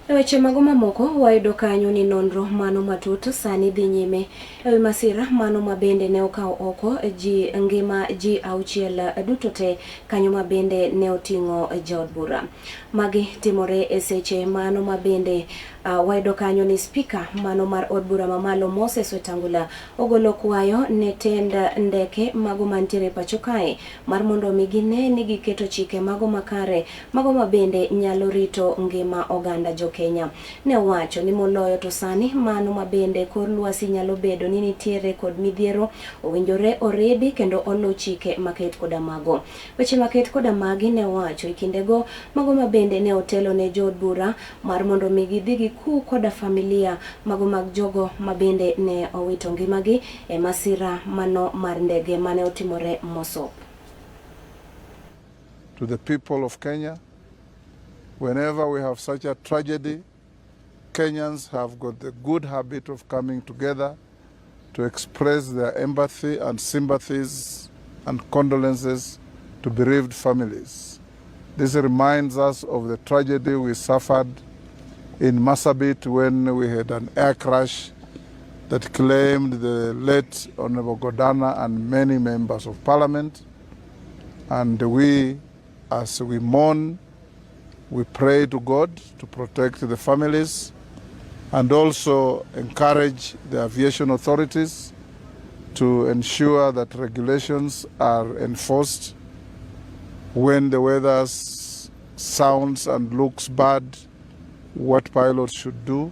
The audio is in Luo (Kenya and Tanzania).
E weche mago mamoko, wayudo kanyo ni nonro mano matut sani dhi nyime e wi masira mano ma bende ne okawo oko ji ngima ji 6 duto te kanyo ma bende ne oting'o jaod bura. Magi timore e seche mano ma bende wayudo kanyo ni spika mano mar od bura mamalo Moses Wetangula ogolo kwayo ne tend ndeke mago mantiere pacho kae mar mondo mi gine ni giketo chike mago makare mago ma bende nyalo rito ngima oganda jo Kenya. Ne owacho ni moloyo to sani mano ma bende kor lwasi nyalo bedo ni nitiere kod midhiero owinjore oridi kendo oluw chike maket koda mago. Weche maket koda magi ne owacho e kindego mago ma bende ne otelo ne jood bura mar mondo mi gidhi giku koda familia mago mag jogo ma bende ne owito ngimagi e masira mano mar ndege mane otimore Mosop. To the people of Kenya, whenever we have such a tragedy, Kenyans have got the good habit of coming together to express their empathy and sympathies and condolences to bereaved families. This reminds us of the tragedy we suffered in Marsabit when we had an air crash that claimed the late Honorable Godana and many members of parliament. And we, as we mourn, we pray to God to protect the families and also encourage the aviation authorities to ensure that regulations are enforced when the weather sounds and looks bad, what pilots should do.